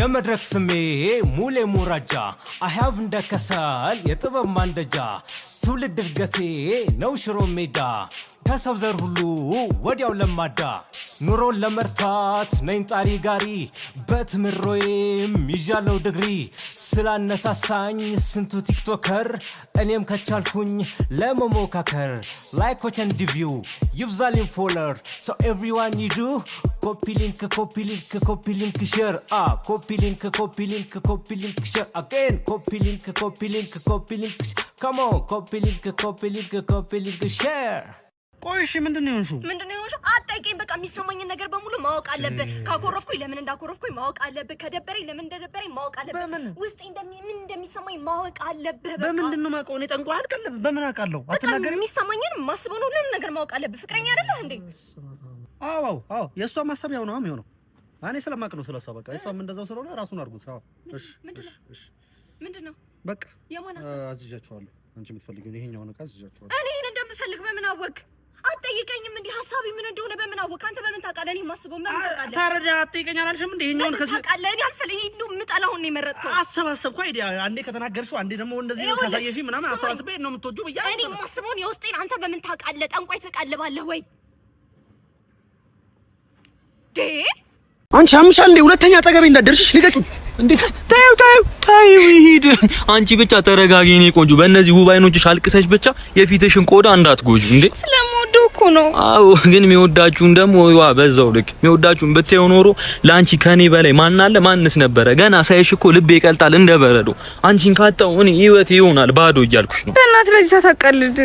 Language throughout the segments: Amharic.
የመድረክ ስሜ ሙሌ ሙራጃ፣ I have እንደ ከሰል የጥበብ ማንደጃ። ትውልድ እድገቴ ነው ሽሮ ሜዳ፣ ከሰው ዘር ሁሉ ወዲያው ለማዳ፣ ኑሮን ለመርታት ነኝ ጣሪ ጋሪ፣ በትምሮዬም ይዣለው ድግሪ። ስላነሳሳኝ ስንቱ TikToker፣ እኔም ከቻልኩኝ ለመሞካከር። Like ኦች and view ይብዛልኝ follower፣ so everyone you do copy link, copy link, copy link, share, copy link, copy link, copy link, share again, copy link, copy link, copy link, come on, copy link, copy link, copy link, share. ቆይ እሺ፣ ምንድን ነው የሆንሽው? ምንድን ነው የሆንሽው? አትጠይቀኝ። በቃ የሚሰማኝን ነገር በሙሉ ማወቅ አለብህ። ካኮረፍኩኝ ለምን እንዳኮረፍኩኝ ማወቅ አለብህ። ከደበረኝ ለምን እንደደበረኝ ማወቅ አለብህ። በምን? ውስጤ ምን እንደሚሰማኝ ማወቅ አለብህ። በቃ በምንድን ነው የማውቀው? እኔ ጠንቋይ አልቀልብ። በምን አውቃለሁ? በቃ አትናገሪም? የሚሰማኝን የማስበውን ሁሉንም ነገር ማወቅ አለብህ። ፍቅረኛ አይደለህ እንዴ? አዎ፣ የእሷ ማሰብ ያው ነው የሚሆነው። እኔ ስለማውቅ ነው ስለሷ። በቃ የእሷም እንደዛው ስለሆነ ራሱን አድርጉት። አዎ፣ እሺ። ምንድን እሺ። ነው? እሺ። ምንድን ነው? በቃ የማን ሀሳብ? አዝዣቸዋለሁ። አንቺ የምትፈልጊውን ይሄኛውን ዕቃ አዝዣቸዋለሁ። እኔ ይሄን እንደምፈልግ በምን አወቅ? አትጠይቀኝም እንዴ? ሀሳቤ ምን እንደሆነ በምን አወቅ? አንተ በምን ታውቃለህ? እኔ የማስበው በምን ታውቃለህ? ታረዳ አትጠይቀኝ አላልሽም እንዴ? ይሄኛውን በምን ከዚህ ታውቃለህ? እኔ አልፈልግ፣ ይሄን እንደው የምጠላውን ነው የመረጥከው። አሰባሰብኩ idea። አንዴ ከተናገርሽው፣ አንዴ ደግሞ እንደዚህ ይኸውልህ፣ ካሳየሽኝ ምናምን ስማኝ። አሰባስቤ ነው የምትወጂው ብያለሁ። እኔ የማስበውን የውስጤን አንተ በምን ታውቃለህ? ጠንቋይ ትቀልባለህ ወይ? ዴ አንቺ አምሻል እንዴ? ሁለተኛ አጠገቤ እንዳትደርሽሽ፣ ልቀቂኝ። እንዴት? ታዩ ታዩ ታዩ ይሂድ። አንቺ ብቻ ተረጋጊ የኔ ቆንጆ። በእነዚህ ውብ አይኖችሽ አልቅሰሽ ብቻ የፊትሽን ቆዳ እንዳትጎጂ እንዴ። ስለምወደው እኮ ነው። አዎ፣ ግን የሚወዳችሁን ደግሞ ዋ በዛው ልክ የሚወዳችሁን ብታየው ኖሮ ለአንቺ ከኔ በላይ ማን አለ? ማንስ ነበረ? ገና ሳይሽ እኮ ልቤ ይቀልጣል እንደ በረዶ። አንቺን ካጣው እኔ ህይወቴ ይሆናል ባዶ እያልኩሽ ነው። በእናትህ በዚህ ሰዓት አትቀልድ።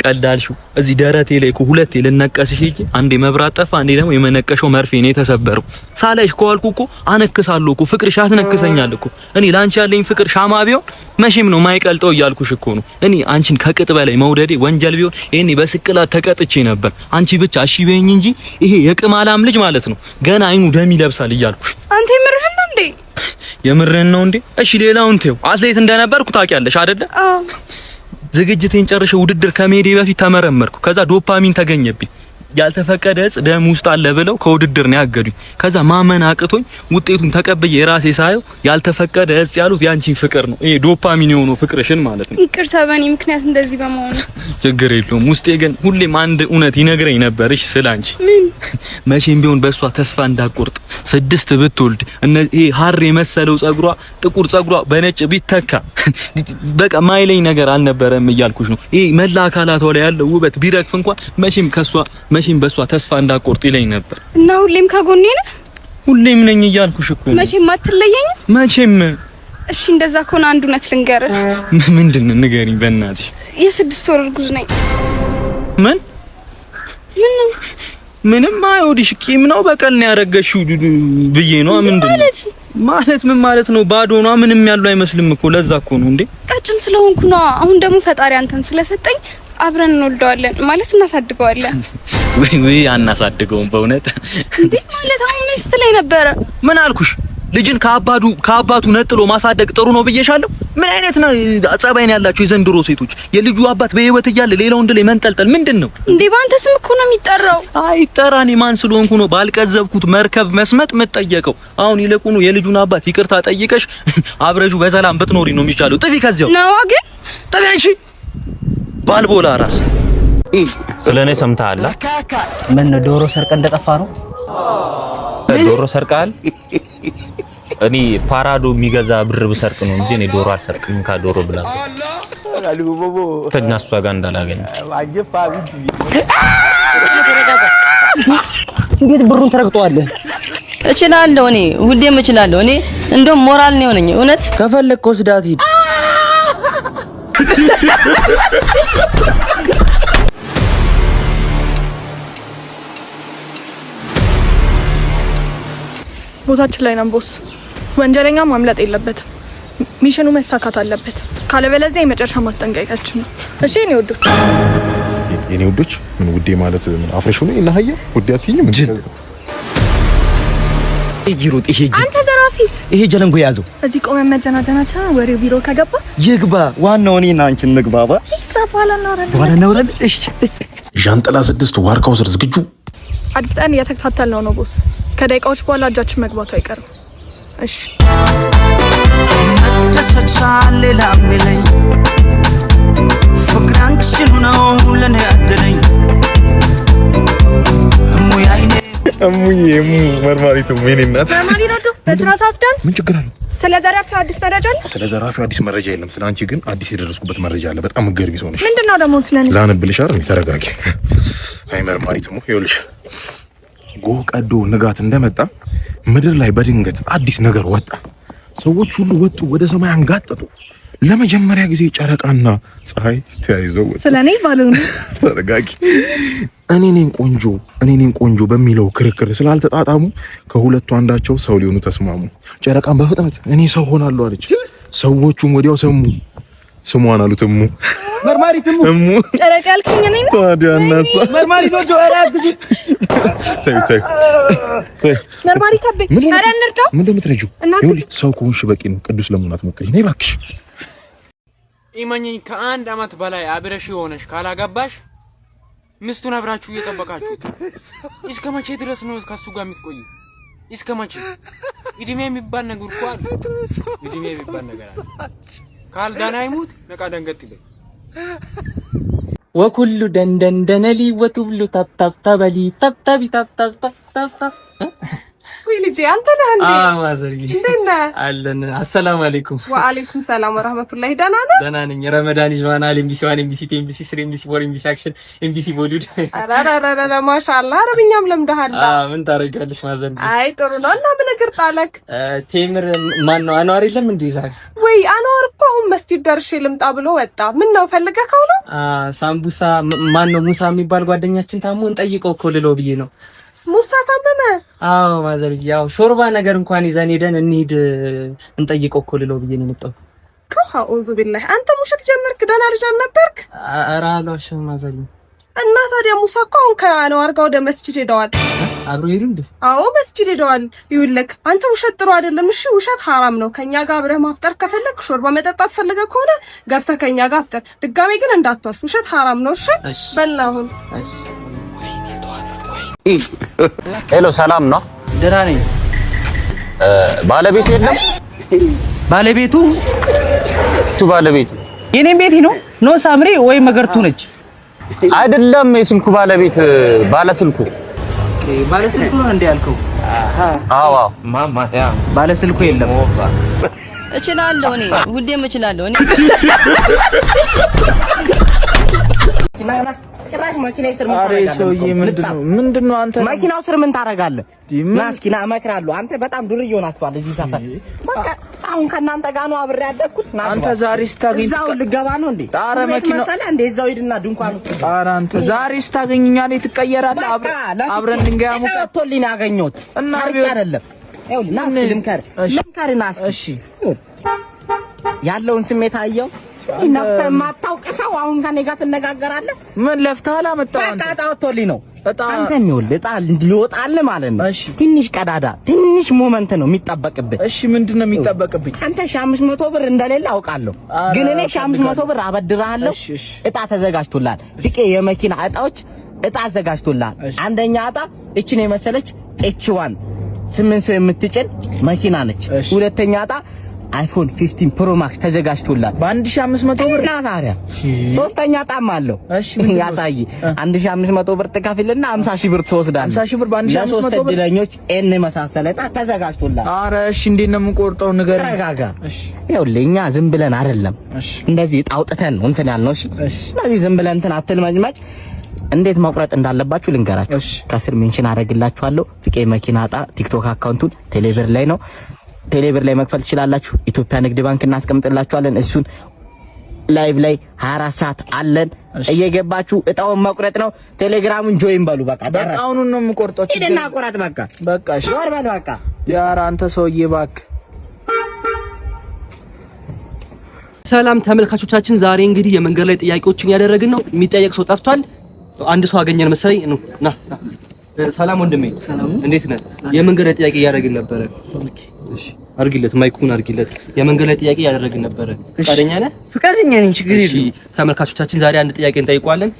ቀልድ አልሽው። እዚህ ደረቴ ላይ እኮ ሁለቴ ልነቀስሽ ሄጄ አንዴ መብራት ጠፋ፣ አንዴ ደግሞ የመነቀሸው መርፌ ነው የተሰበረው። ሳላይሽ ከዋልኩ እኮ አነክሳለሁ እኮ፣ ፍቅርሽ ያስነክሰኛል እኮ። እኔ ላንቺ ያለኝ ፍቅር ሻማ ቢሆን መቼም ነው ማይቀልጠው እያልኩሽ እኮ ነው። እኔ አንቺን ከቅጥ በላይ መውደዴ ወንጀል ቢሆን ይሄኔ በስቅላት ተቀጥቼ ነበር። አንቺ ብቻ እሺ በይኝ እንጂ ይሄ የቅማላም ልጅ ማለት ነው ገና አይኑ ደም ይለብሳል እያልኩሽ። አንተ የምርህን ነው እንዴ? የምርህን ነው እንዴ? እሺ ሌላውን ተይው። አትሌት እንደነበርኩ ታውቂያለሽ አይደለ? አዎ። ዝግጅቴን ጨርሼ ውድድር ከመሄዴ በፊት ተመረመርኩ። ከዛ ዶፓሚን ተገኘብኝ። ያልተፈቀደ እጽ ደም ውስጥ አለ ብለው ከውድድር ነው ያገዱኝ። ከዛ ማመን አቅቶኝ ውጤቱን ተቀብዬ የራሴ ሳየው ያልተፈቀደ እጽ ያሉት ያንቺን ፍቅር ነው። ይሄ ዶፓሚን የሆነው ፍቅርሽን ማለት ነው። ይቅርታ በእኔ ምክንያት እንደዚህ በመሆኑ። ችግር የለውም። ውስጤ ግን ሁሌም አንድ እውነት ይነግረኝ ነበር። እሺ ስለ አንቺ ምን? መቼም ቢሆን በእሷ ተስፋ እንዳትቆርጥ፣ ስድስት ብትወልድ፣ ይሄ ሀር የመሰለው ጸጉሯ፣ ጥቁር ጸጉሯ በነጭ ቢተካ በቃ ማይለኝ ነገር አልነበረም እያልኩሽ ነው። ይሄ መላ አካላቷ ላይ ያለው ውበት ቢረግፍ እንኳን መቼም ከሷ መቼም በእሷ ተስፋ እንዳትቆርጥ ይለኝ ነበር። እና ሁሌም ከጎኔ ነህ? ሁሌም ነኝ እያልኩሽ እኮ ነው። መቼም አትለየኝም? መቼም። እሺ እንደዛ ከሆነ አንድ እውነት ልንገርህ። ምንድን ነው? ንገሪኝ በእናትሽ። የ6 ወር እርጉዝ ነኝ። ምን? ምን ነው? ምንም አይወድሽ ቂም ነው በቀል ነው ያረገሽው ብዬ ነው። ምንድን ነው? ማለት? ማለት ምን ማለት ነው? ባዶ ነው፣ ምንም ያለው አይመስልም እኮ፣ ለዛ እኮ ነው እንዴ። ቀጭን ስለሆንኩ ነው። አሁን ደግሞ ፈጣሪ አንተን ስለሰጠኝ አብረን እንወልደዋለን፣ ማለት እናሳድገዋለን። ወይ ወይ፣ አናሳድገውም በእውነት። እንዴ፣ ማለት አሁን ምን ስትለኝ ነበረ? ምን አልኩሽ? ልጅን ከአባቱ ነጥሎ ማሳደግ ጥሩ ነው ብዬሻለሁ። ምን አይነት ነው ጸባይ ነው ያላቸው የዘንድሮ ሴቶች? የልጁ አባት በህይወት እያለ ሌላ ወንድ ላይ መንጠልጠል ምንድን ነው? እንዴ፣ በአንተ ስም እኮ ነው የሚጠራው። አይጠራ። እኔ ማን ስለሆንኩ ነው ባልቀዘብኩት መርከብ መስመጥ የምጠየቀው? አሁን ይልቁኑ የልጁን አባት ይቅርታ ጠይቀሽ አብረሹ በሰላም ብትኖሪ ነው የሚቻለው። ጥፊ ከዚያው። ነዋ ግን። ጥፊ አንቺ ባልቦላ ራስ። ስለ እኔ ሰምተሃል? ምን ነው፣ ዶሮ ሰርቀ እንደጠፋ ነው? ዶሮ ሰርቀሃል? እኔ ፓራዶ የሚገዛ ብር ብሰርቅ ነው እንጂ እኔ ዶሮ አልሰርቅም። ዶሮ ብላ ተኛ እሷ ጋር እንዳላገኝ። እንዴት ብሩን ትረግጠዋለህ? እችላለሁ፣ እኔ ሁሌም እችላለሁ። እኔ እንደውም ሞራል ነው የሆነኝ እውነት። ከፈለግክ ወስዳት ሂድ። ቦታችን ላይ ነን boss። ወንጀለኛ ማምለጥ የለበትም። Mission ኑ መሳካት አለበት። ካለበለዚያ የመጨረሻ ማስጠንቀቂያችን ነው። እሺ የኔ ውዶች። የኔ ውዶች ምን ውዴ ማለት ምን አፍሬሽ ነው? እና ሀያ ውዴ አትይኝም እንዴ? ይሩጥ ይሄ ጅል። አንተ ዘራፊ! ይሄ ጀለንጎ የያዘው። እዚህ ቆመን መጀናጀናችን ወሬው ቢሮ ከገባ ይግባ። ዋናው እኔና አንቺ እንግባባ። ይዛ በኋላ እናወራለን። በኋላ እናወራለን። እሺ እሺ። ዣንጥላ ስድስት ዋርካው ስር ዝግጁ። አድፍጠን እየተከታተልነው ነው boss። ከደቂቃዎች በኋላ እጃችን መግባቱ አይቀርም። እሺ። መደሰቻ ሌላ የሚለኝ ፍቅር አንቺኑ ነው ለኔ ያደለኝ እሙያይኔ። እሙዬ፣ እሙ፣ መርማሪቱ፣ የኔ እናት። መርማሪ ረዱ፣ በስራ ሰዓት ዳንስ? ምን ችግር አለው? ስለ ዘራፊው አዲስ መረጃ አለ? ስለ ዘራፊው አዲስ መረጃ የለም። ስለ አንቺ ግን አዲስ የደረስኩበት መረጃ አለ። በጣም ገርቢ ሰው ነሽ። ምንድን ነው ደግሞ ስለኔ? ላነብልሽ አይደል? ተረጋጊ። አይ መርማሪት እሙ፣ ይኸውልሽ፣ ጎህ ቀዶ ንጋት እንደመጣ ምድር ላይ በድንገት አዲስ ነገር ወጣ። ሰዎች ሁሉ ወጡ፣ ወደ ሰማይ አንጋጠጡ። ለመጀመሪያ ጊዜ ጨረቃና ፀሐይ ተያይዘው ወጡ። ስለ እኔ ባልሆነ። ተረጋጊ። እኔ ነኝ ቆንጆ፣ እኔ ነኝ ቆንጆ በሚለው ክርክር ስላልተጣጣሙ ከሁለቱ አንዳቸው ሰው ሊሆኑ ተስማሙ። ጨረቃን በፍጥነት እኔ ሰው ሆናለሁ አለች። ሰዎቹም ወዲያው ሰሙ። ስሟን አሉት እሙ። መርማሪ ትሙ። እሙ። ጨረቃ ያልከኝ እኔ ነኝ? ታዲያ እናሳ መርማሪ ዶዶ፣ ኧረ አግዙ! ተይ ተይ ተይ። መርማሪ ከቤ፣ ኧረ እንርዳው። ምን እንደምትረጂው? እና ይኸውልሽ፣ ሰው ከሆንሽ በቂ ነው። ቅዱስ ለመሆን አትሞክሪ። ነይ እባክሽ። ኢመኚኝ፣ ከአንድ አመት በላይ አብረሽ ሆነሽ ካላገባሽ ሚስቱን አብራችሁ እየጠበቃችሁት እስከ መቼ ድረስ ነው ከሱ ጋር የምትቆይ? እስከ መቼ? እድሜ የሚባል ነገር እኮ አለ። እድሜ የሚባል ነገር አለ። ካልዳና ይሙት ነቃ ደንገጥ ይበል። ወኩሉ ደንደንደነሊ ወቱብሉ ታብታብታበሊ ታብታቢ ታብታብታብታብ። ወይ ልጄ፣ አንተ ነህ እንዴ? አዎ ማዘርዬ። እንዴት ነህ? አለን። አሰላሙ አለይኩም። ወአለይኩም ሰላም ወራህመቱላሂ። ደህና ነህ? ደህና ነኝ። ረመዳን ይዝዋናል። MBC 1፣ MBC 2፣ MBC 3፣ MBC 4፣ MBC Action፣ MBC Bollywood። ኧረ ኧረ ኧረ፣ ማሻአላህ፣ አረብኛም ለምደሃል። ምን ታደርጊያለሽ ማዘርዬ? አይ ጥሩ ነው። እና ምን እግር ጣለክ? ቴምር ማን ነው? አንዋር የለም እንዴ ዛሬ? ወይ አንዋር እኮ አሁን መስጂድ ደርሼ ልምጣ ብሎ ወጣ። ምን ነው፣ ፈልገህ ነው? ሳምቡሳ ማን ነው፣ ሙሳ የሚባል ጓደኛችን ታሞ እንጠይቀው እኮ ልለው ብዬ ነው። ሙሳ ታመመ? አዎ ማዘርዬ፣ ያው ሾርባ ነገር እንኳን ይዘን ሄደን እንሂድ እንጠይቀው እኮ ልለው ብዬ ነው የመጣሁት። አዑዙ ቢላህ፣ አንተ ውሸት ጀመርክ። ደህና ልጅ አልነበርክ? ኧረ አልዋሽም ማዘርዬ። እና ታዲያ ሙሳ እኮ አሁን ከአንዋር ጋር ወደ መስጂድ ሄደዋል። አብሮ ሄዱ እንዴ? አዎ መስጂድ ሄደዋል። ይኸውልህ አንተ ውሸት ጥሩ አይደለም። እሺ፣ ውሸት ሐራም ነው። ከኛ ጋር አብረህ ማፍጠር ከፈለክ፣ ሾርባ መጠጣት ፈልገህ ከሆነ ገብተህ ከኛ ጋር አፍጠር። ድጋሜ ግን እንዳትዋሽ፣ ውሸት ሐራም ነው። እሺ በል አሁን። Hello፣ ሰላም ነው? ደህና ነኝ። ባለቤቱ የለም? ባለቤቱ ቱ ባለቤቱ የኔም ቤቲ ነው። No ሳምሪ ወይ መገርቱ ነች። አይደለም፣ የስልኩ ባለቤት፣ ባለ ስልኩ። ባለ ስልኩ ነው እንዴ ያልከው? አዎ። ባለ ስልኩ የለም። እችላለሁ፣ እኔ ሁሌም እችላለሁ እኔ። ጭራሽ መኪና ስር ምን አሬ ታደርጋለህ? ሰውዬ፣ ምንድነው ምንድነው አንተ? መኪናው ስር ምን ታደርጋለህ? ና እስኪ ና፣ እመክርሃለሁ። አንተ በጣም ዱርዬ ሆናችኋል እዚህ ሰፈር። በቃ አሁን ከእናንተ ጋር ነው አብሬ ያደግኩት። ና አንተ ግባ። ዛሬ ስታገኝ እዛው ልገባ ነው እንዴ? ኧረ ቤት መኪናው መሰለህ እንዴ? እዛው ሂድና ድንኳን ውስጥ ግባ። ኧረ አንተ ዛሬ ስታገኝ እኛ ላይ ትቀየራለህ። አብረን ድንጋይ እጣ አሙቀን ወጥቶልኝ ነው ያገኘሁት። እና ሰርቄ ቢሆን- አይደለም። ይኸውልህ ና እስኪ ልምከርህ፣ ልምከርህ፣ ና እስኪ። ይኸውልህ ያለውን ስሜት አየው። ነፍተህ የማታውቅ ሰው አሁን ከኔ ጋር ትነጋገራለህ? ምን ለፍተህ አላመጣኸው አንተ? በቃ እጣ ወጥቶልኝ ነው። አንተ ይኸውልህ እጣ ሊወጣልህ ማለት ነው። ትንሽ ቀዳዳ፣ ትንሽ moment ነው የሚጠበቅብህ። እሺ ምንድን ነው የሚጠበቅብኝ? አንተ 1500 ብር እንደሌለ አውቃለሁ፣ ግን እኔ 1500 ብር አበድርሃለሁ። እጣ ተዘጋጅቶልሃል። ፍቄ የመኪና እጣዎች እጣ አዘጋጅቶልሃል። አንደኛ እጣ እችን የመሰለች H1 8 ሰው የምትጭን መኪና ነች። ሁለተኛ እጣ iPhone 15 Pro Max ተዘጋጅቶልሃል በ1500 ብር። እና ታዲያ ሶስተኛ እጣም አለው። ያሳይ፣ 1500 ብር ትከፍልና 50 ሺህ ብር ትወስዳለህ። 50 ሺህ ብር በ1500 ለሶስት ብር? እድለኞች ኤን የመሳሰለ እጣ ተዘጋጅቶልሃል። ኧረ እሺ፣ እንዴት ነው የምንቆርጠው? ንገረኝ። ተረጋጋ። ይኸውልህ እኛ ዝም ብለን አይደለም እንደዚህ እጣ አውጥተን ነው እንትን ያልነው። እሺ ስለዚህ ዝም ብለን እንትን አትልመጭመጭ። እንዴት መቁረጥ እንዳለባችሁ ልንገራችሁ። ከስር mention አደርግላችኋለሁ። ፍቄ መኪና እጣ TikTok account ኡን ቴሌብር ላይ ነው። ቴሌብር ላይ መክፈል ትችላላችሁ። ኢትዮጵያ ንግድ ባንክ እናስቀምጥላችኋለን። እሱን live ላይ 24 ሰዓት አለን። እየገባችሁ እጣውን መቁረጥ ነው። ቴሌግራሙን join በሉ። በቃ በቃ አሁኑን ነው የምቆርጠው። ችግር ሂድና ቁረጥ። በቃ በቃ እሺ፣ ዞር በል በቃ። ኧረ አንተ ሰውዬ እባክህ። ሰላም ተመልካቾቻችን፣ ዛሬ እንግዲህ የመንገድ ላይ ጥያቄዎችን ያደረግን ነው። የሚጠየቅ ሰው ጠፍቷል። አንድ ሰው አገኘን መሰለኝ። ኑ ና ና። ሰላም ወንድሜ፣ እንዴት ነህ? የመንገድ ላይ ጥያቄ እያደረግን ነበረ። እሺ አርጊለት፣ mic ኡን አርጊለት። የመንገድ ላይ ጥያቄ እያደረግን ነበረ። ፈቃደኛ ነህ? ፈቃደኛ ነኝ፣ ችግር እሺ ተመልካቾቻችን፣ ዛሬ አንድ ጥያቄ እንጠይቀዋለን።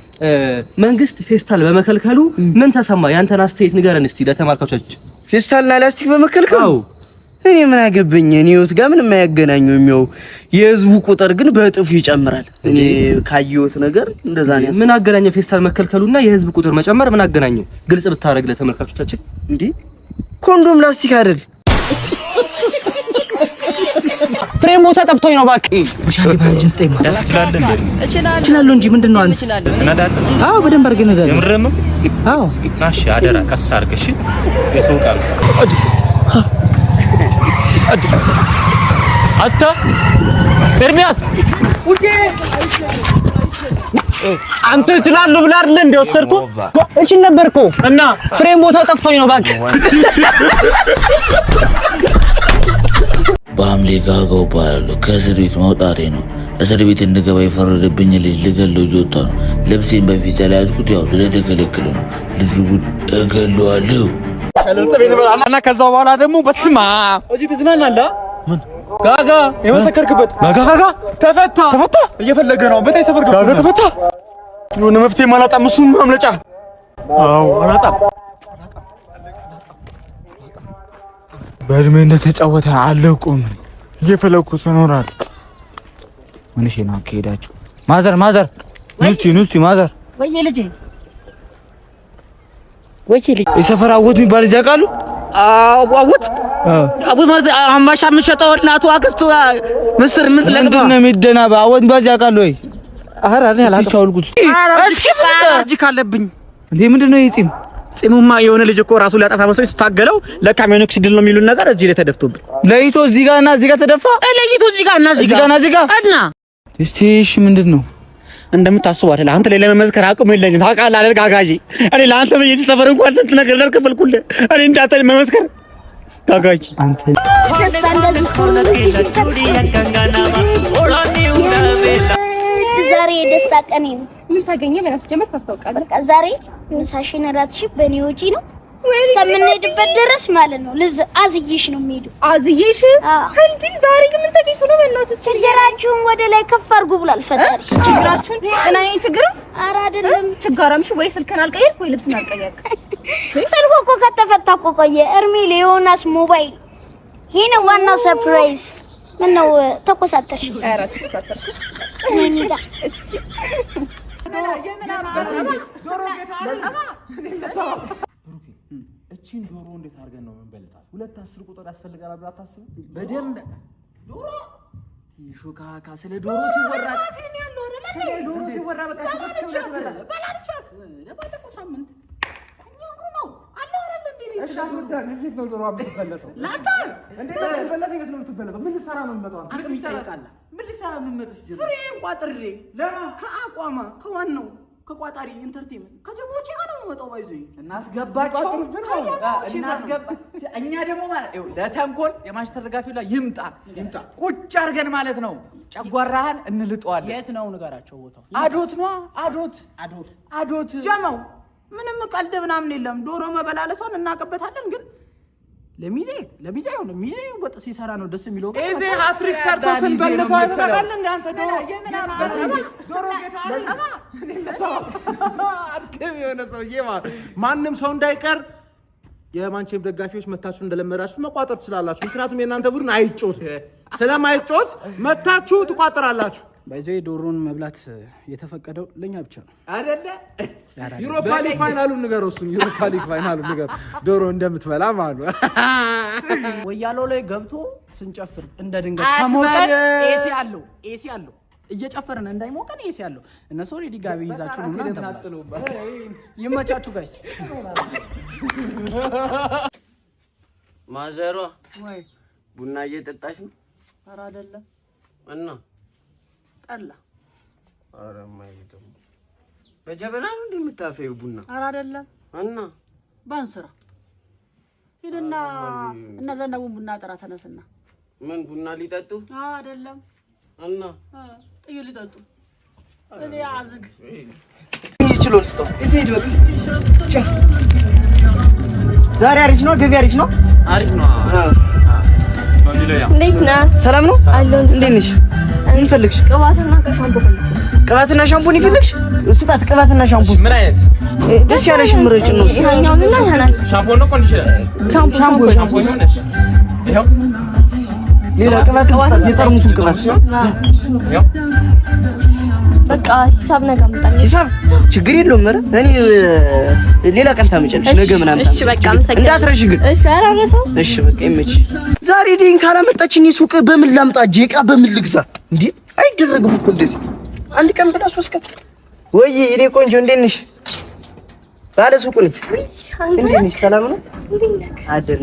መንግስት ፌስታል በመከልከሉ ምን ተሰማ? ያንተን አስተያየት ንገረን እስቲ ለተመልካቾቻችን። ፌስታልና ላስቲክ በመከልከሉ እኔ ምን አገባኝ? እኔ ህይወት ጋር ምንም አያገናኘው። የሚያው የህዝቡ ቁጥር ግን በእጥፉ ይጨምራል። እኔ ካየሁት ነገር እንደዛ ነው። ምን አገናኘው ፌስታል መከልከሉና የህዝብ ቁጥር መጨመር ምን አገናኘው? ግልጽ ብታረግ ለተመልካቾቻችን። እንዴ ኮንዶም ላስቲክ አይደል? ፍሬም ቦታ ጠፍቶኝ ነው። እባክህ እችላለሁ እንጂ ምንድን ነው አንተ? አዎ በደንብ አድርገህ እነዳለሁ። የምርህን ነው? አዎ። እሺ አደራ፣ ቀስ አድርገህ እሺ። የሰው ቃል አታ ኤርሚያስ አንተ እችላለሁ ብለህ አይደለ እንደ ወሰድኩህ? እችል ነበር እኮ እና ፍሬም ቦታው ጠፍቶኝ ነው። እባክህ በሐምሌ ጋጋው እባላለሁ። ከእስር ቤት መውጣቴ ነው። እስር ቤት እንድገባ የፈረደብኝ ልጅ ልገለው እየወጣ ነው። ልብሴን በፊት ስለያዝኩት ያው ስለተከለከለ ነው። ልጁ ግን እገለዋለሁ። እና ከዛ በኋላ ደግሞ በስማ እዚህ ትዝናናለህ? ምን ጋጋ የመሰከርክበት ጋጋ ጋጋ ተፈታ ተፈታ እየፈለገ ነው። በጣም ሰፈር ገብቶ ጋጋ ተፈታ። የሆነ መፍትሄ ማላጣም እሱን ማምለጫ። አዎ አላጣም። በእድሜ እንደተጫወተ አለቁም። እየፈለኩት እኖራለሁ። ምን እሺ ነው ከሄዳችሁ ማዘር ማዘር ንስቲ ንስቲ ማዘር ወይ ልጄ ወይ ልጄ የሰፈር አወት የሚባል እዚህ ያውቃሉ? አወት አወት ማለት አምባሻ የምትሸጠው እናቱ አክስቱ ምስር የምትለቅመው ምንድን ነው የሚደናበ አወት የሚባል እዚህ ያውቃሉ ወይ? ኧረ እኔ አላውቅም። እስኪ አውልቁት። እስኪ አለርጂክ አለብኝ እንዴ ምንድን ነው ይሄ ጺም? ጺሙማ የሆነ ልጅ እኮ ራሱ ሊያጠፋ መስሎኝ ስታገለው ለካ minoxidil ነው የሚሉን ነገር እዚህ ላይ ተደፍቶብኝ ለይቶ እዚህ ጋር እና እዚህ ጋር ተደፋ። ለይቶ እዚህ ጋር እና እዚህ ጋር እና እዚህ ጋር እና እስቲ እሺ ምንድን ነው እንደምታስበው አይደል? አንተ ላይ ለመመዝከር አቅሙ የለኝም ታውቃለህ አይደል? ጋጋዬ እኔ ለአንተ ብዬ እዚህ ሰፈር እንኳን ስንት ነገር እንዳልከፈልኩልህ እኔ እንዳንተ መመስከር ጋጋዬ አንተ ዛሬ የደስታ ቀኔ ነው። ምን ታገኘ? በራስ ጀመር ታስታውቃለህ። በቃ ዛሬ ምሳሽን እራትሽን በእኔ ወጪ ነው እስከምንሄድበት ድረስ ማለት ነው። ልዝ አዝዬሽ ነው የምሄደው። አዝዬሽ እንጂ ዛሬ ግን ምን ተገኝቶ ነው? በእናትህ እስኪ እንጀራችሁን ወደ ላይ ከፍ አድርጉ ብሏል ፈጣሪ። ችግራችሁን እና የኔ ችግር ኧረ አይደለም። ችጋራምሽ ወይ ስልክን አልቀየርክ ወይ ልብስን አልቀየርክ። ስልኩ እኮ ከተፈታ እኮ ቆየ። እርሜ ለዮናስ ሞባይል። ይሄ ነው ዋናው surprise። ምን ነው ተኮሳተርሽ? ኧረ ተኮሳተርኩ። እሺ እቺን ዶሮ እንዴት አድርገን ነው የምንበልታት? 2 10 ቁጥር ያስፈልጋል ብለህ አታስብም? በደንብ ዶሮ ሾካካ ስለ ዶሮ ሲወራ ስለ ዶሮ ሲወራ በቃ ባለፈው ሳምንት ኩኛሩ ነው አለ አይደል እንዴ? እሺ አስረዳን። እንዴት ነው ዶሮ የምትበለጠው? እንዴት ነው የምትበለጠው? የት ነው የምትበለጠው? ምን ልትሰራ ነው የምትመጣው? አቅም ይጠይቃል። ምን ልትሰራ ነው የምትመጣው? ፍሬ ቋጥሬ ከአቋማ ከዋናው ከቋጣሪ entertainment ከጀቦቼ ጋር ነው የምመጣው። ባይዞ እናስገባቸው እናስገባ። እኛ ደግሞ ማለት ይኸው ለተንኮል የማንቸስተር ደጋፊው ላይ ይምጣ ይምጣ ቁጭ አድርገን ማለት ነው። ጨጓራህን እንልጠዋለን። የት ነው ንገራቸው ቦታው። አዶት ነዋ። አዶት አዶት አዶት ጀመው ምንም ቀልድ ምናምን የለም። ዶሮ መበላለቷን እናውቅበታለን፣ ግን ለሚዜ ለሚዜ አይሆንም። ሚዜ ወጥ ሲሰራ ነው ደስ የሚለው። ኤዜ ሃትሪክ ሰርቶ ስንበልተው አይተህ ታውቃለህ? እንደ አንተ ዶሮ ዶሮ ጌታ አድክም የሆነ ሰውዬ ማለት ማንም ሰው እንዳይቀር የማንቼም ደጋፊዎች መታችሁ እንደለመዳችሁ መቋጠር ትችላላችሁ። ምክንያቱም የእናንተ ቡድን አይጮት ስለማይጮት መታችሁ ትቋጥራላችሁ። ባይዘ ዶሮን መብላት የተፈቀደው ለኛ ብቻ ነው አይደለ? ዩሮፓ ሊግ final ኡን ንገረው። እሱን ዩሮፓ ሊግ final ኡን ንገረው፣ ዶሮ እንደምትበላ ማለት ነው። ወያሎ ላይ ገብቶ ስንጨፍር እንደ ድንገት ከሞቀን AC አለው AC አለው እየጨፈርን እንዳይሞቀን AC አለው። እነሱ already ጋቢ ይዛችሁ ነው ምናምን ተብሏል። ይመቻችሁ guys። ማዘሯ ቡና እየጠጣች ነው? ኧረ አይደለም። እና ጠላ። ኧረ እማዬ ደግሞ በጀበና ነው እንዴ የምታፈይው ቡና? ኧረ አይደለም። እና ባንስራ ሂድና እነ ዘነቡን ቡና ጥራ። ተነስና። ምን ቡና ሊጠጡ? አይደለም። እና ጥዩ ሊጠጡ። እኔ አዝግ ዛሬ አሪፍ ነው፣ ገቢ አሪፍ ነው። አሪፍ ነው። እንዴት ነህ? ሰላም ነው አለሁ። እንዴት ነሽ? ምን ፈልግሽ? ቅባትና ከሻምፖ ፈልጌ። ቅባትና ሻምፖን ይፈልግሽ? ስጣት። ቅባትና ሻምፖ ምን አይነት ደስ ያለሽ ምረጭ ነው። ይኸኛውንና ይኸኛውን። ሻምፖ ነው conditioner? ሻምፖ ሻምፖ ሻምፖ ይሁን። እሺ ይኸው ሌላ ቅባት የጠርሙሱን ቅባት በቃ ሂሳብ ነገ አምጣልኝ። ሂሳብ ችግር የለውም። ኧረ እኔ ሌላ ቀን ታመጫለሽ፣ ነገ ምናምን። እሺ በቃ አመሰግናለሁ። እንዳትረሺ ግን። እሺ ኧረ አልረሳውም። እሺ በቃ ይመችሽ። ዛሬ ዲን ካላመጣች እኔ ሱቅ በምን ላምጣ? እጄ ዕቃ በምን ልግዛ? እንዴ አይደረግም እኮ እንደዚህ። አንድ ቀን ብላ 3 ቀን። ወይ እኔ ቆንጆ እንዴት ነሽ? ባለ ሱቁ ነኝ። እንዴት ነሽ? ሰላም ነው አለን።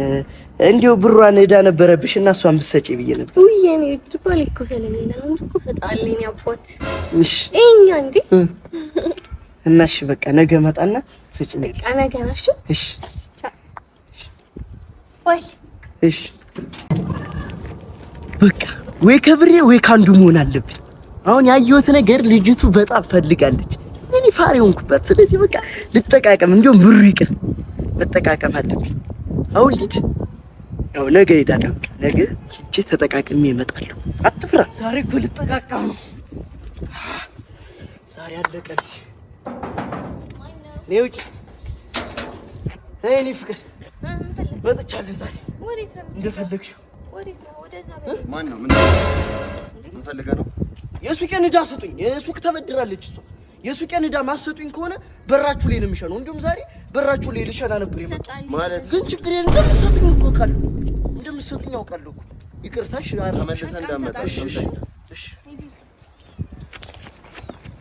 እንዲሁ ብሯን ዕዳ ነበረብሽ እና እሷን ብትሰጪ ብዬ ነበር። ውይ የኔ ውድ ባሌ እኮ ስለሌለ ነው እንጂ እኮ እሰጥሃለሁ የኔ አባት። እሺ ይኸኛ እንዴ እና እሺ በቃ ነገ እመጣና ትሰጪኛለሽ። በቃ ነገ ነው። እሺ እሺ ወይ እሺ በቃ ወይ ከብሬ ወይ ከአንዱ መሆን አለብኝ። አሁን ያየሁት ነገር ልጅቱ በጣም ፈልጋለች፣ እኔ ፋሪ ሆንኩባት። ስለዚህ በቃ ልጠቃቀም፣ እንዲሁም ብሩ ይቅር መጠቃቀም አለብኝ። አሁን ልጅ ያው ነገ እሄዳለሁ። ነገ ሂጄ ተጠቃቅሜ እመጣለሁ። አትፍራ። ዛሬ እኮ ልጠቃቀም ነው። ዛሬ አለቀልሽ። ነይ ውጭ። እኔ ፍቅር መጥቻለሁ። ዛሬ እንደፈለግሽው። ማን ነው? ምን ፈልገህ ነው? የሱቄን ዕዳ ስጡኝ። የሱቅ ተበድራለች እሷ። የሱቄን ዕዳ ማሰጡኝ ከሆነ በራችሁ ላይ ነው የሚሸነው። እንዲሁም ዛሬ በራችሁ ላይ ልሸና ነበር የመጣሁት። ማለት ግን ችግር የለም። እንደምትሰጡኝ እኮ አውቃለሁ፣ እንደምትሰጡኝ አውቃለሁ እኮ። ይቅርታሽ። ተመልሰህ እንዳትመጣ። እሺ፣ እሺ።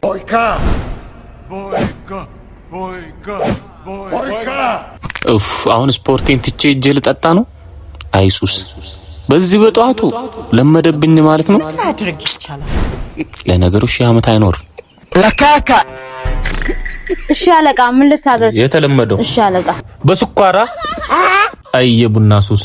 ቦይካ ቦይካ ቦይካ ቦይካ። ኡፍ አሁን ስፖርቴን ትቼ እጄ ልጠጣ ነው። አይሱስ በዚህ በጠዋቱ ለመደብኝ ማለት ነው። ማድረግ ይቻላል። ለነገሩ 1000 ዓመት አይኖር። ለካካ እሺ አለቃ፣ ምን ልታዘዝ? የተለመደው እሺ አለቃ። በስኳራ አይ የቡና ሱስ።